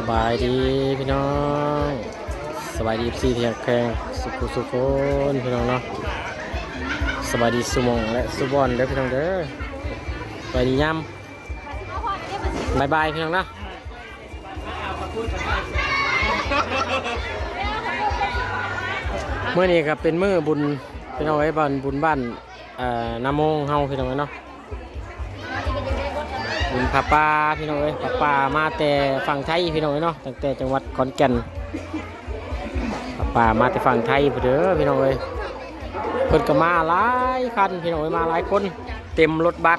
ສະບາຍດີພີ່ນ້ອງ ສະບາຍດີ ເອັຟຊີ ທີ່ຮັກແພງ ສຸຂູສຸຄົນພີ່ນ້ອງເນາະ. ສະບາຍດີສູ່ໝ່ອງ ແລະ ສູ່ບ່ອນເດີພີ່ນ້ອງເດີ. ສະບາຍດີຍາມ ບາຍບາຍພີ່ນ້ອງເນາະ. ມື້ນີ້ກໍເປັນມື້ບຸນພີ່ນ້ອງເອີຍ ບ້ານ ບຸນບ້ານ ເອີ ນາໂມງເຮົາພີ່ນ້ອງເອີຍເນາະ. ບຸນຜ້າປ່າພີ່ນ້ອງເອີຍ ຜ້າປ່າມາແຕ່ຝັ່ງໄທພີ່ນ້ອງເອີຍເນາະ ຕັ້ງແຕ່ຈັງຫວັດຂອນແກ່ນ. ຜ້າປ່າມາແຕ່ຝັ່ງໄທພຸ້ນເດີພີ່ນ້ອງເອີຍ. ເພິ່ນກໍມາຫຼາຍຄັນພີ່ນ້ອງເອີຍ ມາຫຼາຍຄົນ ເຕັມລົດບັສ.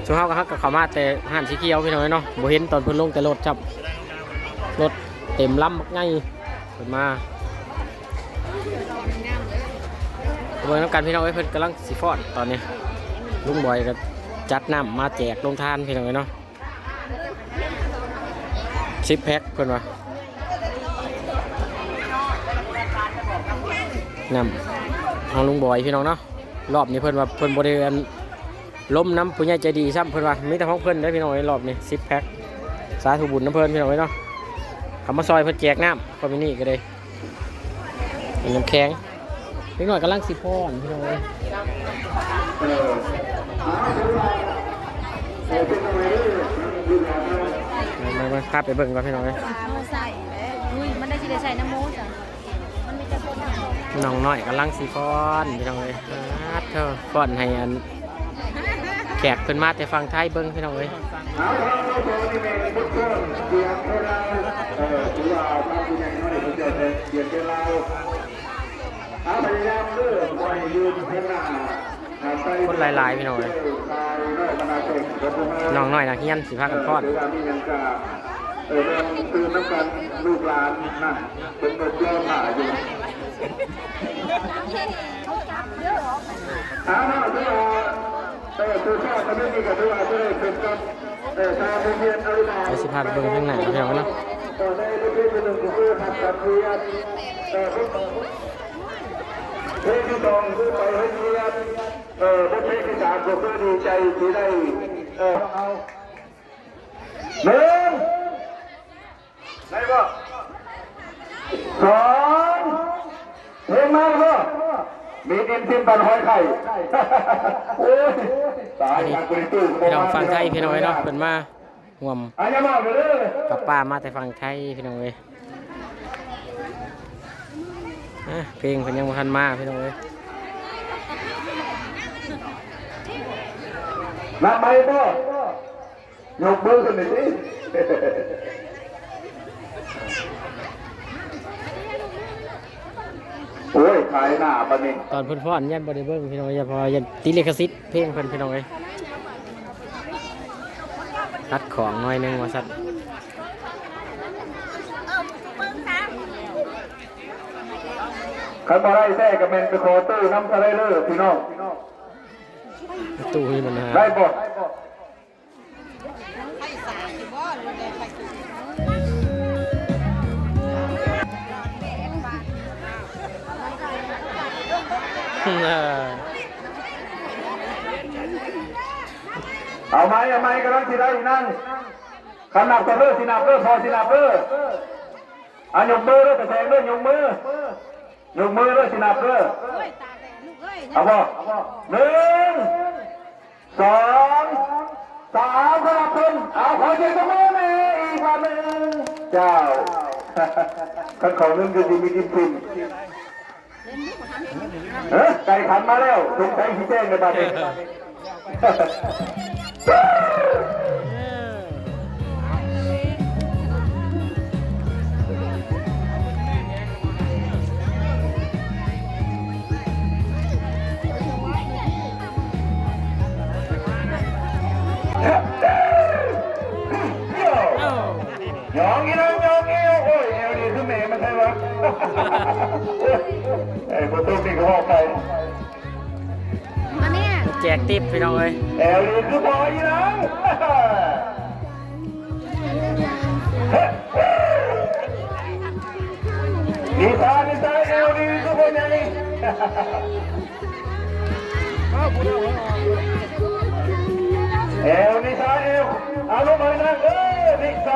ຊຸມເຮົາກໍ ເຮົາກໍເຂົ້າມາແຕ່ຮ້ານສີຂຽວພີ່ນ້ອງເອີຍເນາະ ບໍ່ເຫັນຕອນເພິ່ນລົງແຕ່ລົດຊ້ຳ ລົດເຕັມລຳບັກໃຫຍ່ ເພິ່ນມາ. ເບິ່ງນຳກັນພີ່ນ້ອງເອີຍ ເພິ່ນກຳລັງຊິຟ້ອນຕອນນີ້. ລຸງບອຍກໍຈັດນ້ຳມາແຈກໂຮງທານພີ່ນ້ອງເອີຍເນາະ ສິບແພັກເພິ່ນວ່າ. ນ້ຳຂອງລຸງບອຍພີ່ນ້ອງເນາະ. ລອບນີ້ເພິ່ນວ່າເພິ່ນບໍ່ໄດ້ອັນ ລົມນຳຜູ້ໃຫຍ່ໃຈດີຊ້ຳ ເພິ່ນວ່າມີແຕ່ຂອງເພິ່ນເດ້ພີ່ນ້ອງເອີຍ. ລອບນີ້ສິບແພັກ ສາທຸບຸນນຳເພິ່ນພີ່ນ້ອງເອີຍເນາະ. ເຂົາມາຊ່ອຍເພິ່ນແຈກນ້ຳ ຄອມມິວນິກະເດ້. ເປັນນ້ຳແຂງ ເດັກນ້ອຍກຳລັງຊິຟ້ອນພີ່ນ້ອງເອີຍ. ມາໆໆ ພາໄປເບິ່ງກ່ອນພີ່ນ້ອງເອີຍ. ເອົາໃສ່ແຫຼະ ອຸ້ຍ ມັນໄດ້ຊິໄດ້ໃສ່ນະໂມຊັ້ນ. ນ້ອງນ້ອຍກຳລັງຊິຟ້ອນພີ່ນ້ອງເອີຍ. ປາດໂທ້ ຟ້ອນໃຫ້ອັນ ແຂກເພິ່ນມາແຕ່ຝັ່ງໄທເບິ່ງພີ່ນ້ອງເອີຍ. ຄົນຫຼາຍໆ ພີ່ນ້ອງເອີຍ. ນ້ອງນ້ອຍນັກຮຽນຊິພາກັນຟ້ອນ. ເອີ ເບິ່ງຕື່ມນຳກັນ ລູກຫຼານນັ້ນ ເພິ່ນກໍລໍຖ້າຢູ່. ເອົາເນາະ ຖືວ່າ ເອີ ຜູ້ຊາດທຳອິດນີ້ກໍຖືວ່າຈະໄດ້ເປັນກັບ ເອີ ທາງໂຮງຮຽນອະນຸບານ ເຮົາຊິພາໄປເບິ່ງທາງໜ້າເນາະ ພີ່ນ້ອງເນາະ. ໃນປະເພດທີໜຶ່ງກໍຄືຮັບການຮຽນ ເອີ ເພດທີສອງຄືໄປໂຮງຮຽນ ເອີ ບົດເພດທີສາມກໍຄືດີໃຈທີ່ໄດ້ ເອີ ເອົາ ໜຶ່ງ ໄດ້ບໍ່? ສອງ ເພງມາແລ້ວບໍ່? ມີດິນທິ່ມບັນຫອຍໄຂ່. ໂອ້ຍ ຕາຍ ອັນນີ້ ທາງບໍລິຕູ ພີ່ນ້ອງຝັ່ງໄທ ພີ່ນ້ອງເອີຍເນາະ ເພິ່ນມາຮ່ວມ ອາ ຢ່າມາເດີ ກັບປ້າມາແຕ່ຝັ່ງໄທ ພີ່ນ້ອງເອີຍ. ອາ ເພງເພິ່ນຍັງບໍ່ທັນມາ ພີ່ນ້ອງເອີຍ. ນັບໄມ້ບໍ່? ຍົກມືຂຶ້ນໜ່ອຍຕິ. ໂອ້ຍ ຂາຍໜ້າບັດນີ້ ຕອນເພິ່ນຟ້ອນຢ້ານບໍ່ໄດ້ເບິ່ງ ພີ່ນ້ອງເອີຍ ເພາະວ່າຢ້ານຕິດລິຂະສິດເພງເພິ່ນ ພີ່ນ້ອງເອີຍ. ຂັດຂ້ອງໜ້ອຍໜຶ່ງວ່າຊັ້ນ. ຄັນບໍ່ໄດ້ແທ້ກໍແມ່ນໄປຂໍຕູ້ນຳສະໄລເລີ ພີ່ນ້ອງ. ຕູ້ມີບັນຫາ ໄດ້ບໍ່? ເອົາໃໝ່ ເອົາໃໝ່ ກຳລັງຊິໄດ້ອີກນັ້ນ. ຄັນນັບກໍເລີຍ ຊິນັບເລີຍ ພໍ່ຊິນັບເລີຍ. ອາ ຍົກມືເລີຍ ຕາແສງເລີຍ ຍົກມື ຍົກມືເລີຍ ຊິນັບເລີຍ. ເອົາບໍ່? ໜຶ່ງ ສອງ ສາມ ສະຫຼັບຂຶ້ນ. ເອົາ ຂໍສຽງຕົບມືແດ່ອີກບາດໜຶ່ງ. ເຈົ້າ ຄັນເຂົ້າໜຶ່ງກໍຊິມີກິນກິນ. ເອີ ໄກ່ຂັນມາແລ້ວ ສົງໄສຊິແຈ້ງໃນບາດນີ້. ຍອງອີ່ນາງ ຍອງອີ່. ໂອ້ຍ ແອວນີ້ຄືແມ່ມັນໃຊ່ວະ? ເອີຍ ບໍ່ຕົກນີ້ກໍເວົ້າໄປ. ແຈກຕິບ ພີ່ນ້ອງເອີຍ. ແອວນີ້ຄືພໍ່ອີ່ນາງ. ນິສາ ນິສາ ແອວນີ້ຄືພໍ່ໃຫຍ່. ແອວ ນິສາ ແອວ ອາລົມໃຫ້ນາງເອີຍ ນິສາ.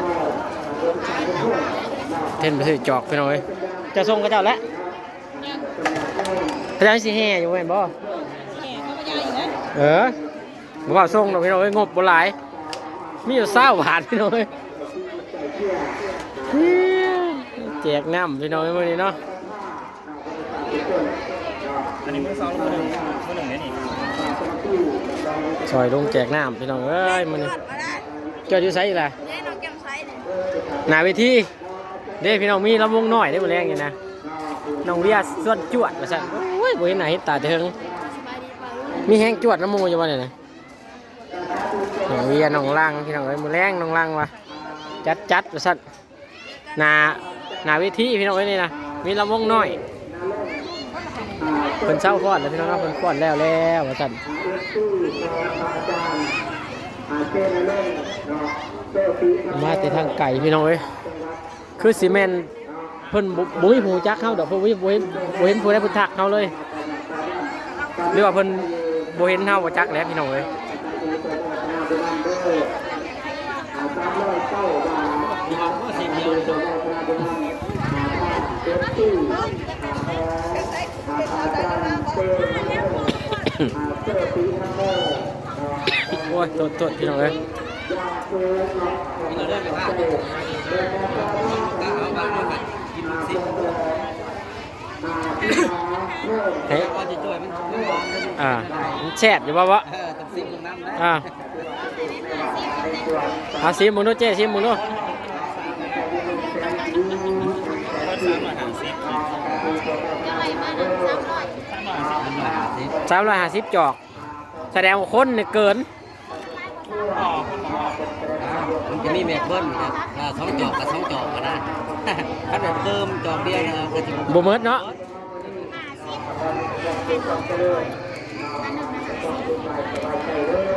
ເທນໄປຊື້ຈອກ ພີ່ນ້ອງເອີຍ. ຈະສົ່ງເຂົາເຈົ້າແລ້ວ? ຍັງ. ເຂົາເຈົ້າຊິແຫ່ຢູ່ແມ່ນບໍ່? ແຫ່ເຂົາກໍຍ້າຍຢູ່ນະ. ເອີ ບໍ່ເວົ້າສົ່ງດອກ ພີ່ນ້ອງເອີຍ, ງົບບໍ່ຫຼາຍ, ມີຢູ່ຊາວບາດ ພີ່ນ້ອງເອີຍ. ແຈກນ້ຳ ພີ່ນ້ອງເອີຍ ມື້ນີ້ເນາະ. ອັນນີ້ມື້ຊາວ ມື້ໜຶ່ງ ມື້ໜຶ່ງເດ້ນີ້ ຊ່ອຍລົງແຈກນ້ຳ ພີ່ນ້ອງເອີຍ ມື້ນີ້. ຈອດຢູ່ໃສອີກລະ? ໜ້າເວທີເດ້ ພີ່ນ້ອງ. ມີລຳວົງນ້ອຍເດ້ມື້ແລງນີ້ນະ, ນ້ອງເວຍຊວນຈວດວ່າຊັ້ນ. ໂອ້ຍ ບໍ່ເຫັນໜ້າເຫັນຕາແຕ່ເຫິງ, ມີແຮງຈວດນຳໝູ່ຢູ່ບໍ່ນີ້ນະ? ນ້ອງເວຍ ນ້ອງລັງ ພີ່ນ້ອງເອີຍ, ມື້ແລງນ້ອງລັງວ່າ ຈັດໆ ວ່າຊັ້ນ. ໜ້າ ໜ້າເວທີ ພີ່ນ້ອງເອີຍ ນີ້ນະ, ມີລຳວົງນ້ອຍ. ເພິ່ນເຊົາຟ້ອນແລ້ວ ພີ່ນ້ອງເນາະ, ເພິ່ນຟ້ອນແລ້ວແລ້ວວ່າຊັ້ນ. ມາແຕ່ທາງໄກ ພີ່ນ້ອງເອີຍ, ຄືຊິແມ່ນເພິ່ນບໍ່ ບໍ່ມີຜູ້ຮູ້ຈັກເຮົາດອກ, ເພິ່ນບໍ່ ບໍ່ເຫັນ ບໍ່ເຫັນຜູ້ໃດເພິ່ນທັກເຮົາເລີຍ. ຫຼືວ່າເພິ່ນບໍ່ເຫັນເຮົາ ບໍ່ຈັກແຫຼະ ພີ່ນ້ອງເອີຍ. ໂອ້ຍ ໂທດໆ ພີ່ນ້ອງເອີຍ. ເອີ ມັນແຊບຢູ່ບໍ່ວະ? ເອີ ຕ້ອງຊີມເບິ່ງນຳນະ. ອ່າ ເອົາຊີມເບິ່ງດູເຈ້ ຊີມເບິ່ງດູ. ສາມຮ້ອຍຫ້າສິບຈອກ ສະແດງວ່າຄົນນີ້ເກີນ. ມັນຈະມີແມັກເບິນນະ ຖ້າສອງຈອກກໍສອງຈອກກໍໄດ້. ຄັນແບບເຕີມຈອກດຽວນະ ກໍຊິບໍ່ ບໍ່ໝົດເນາະ. ອັນໜຶ່ງນະຫ້າສິບ ອັນໜຶ່ງນະຫ້າສິບ.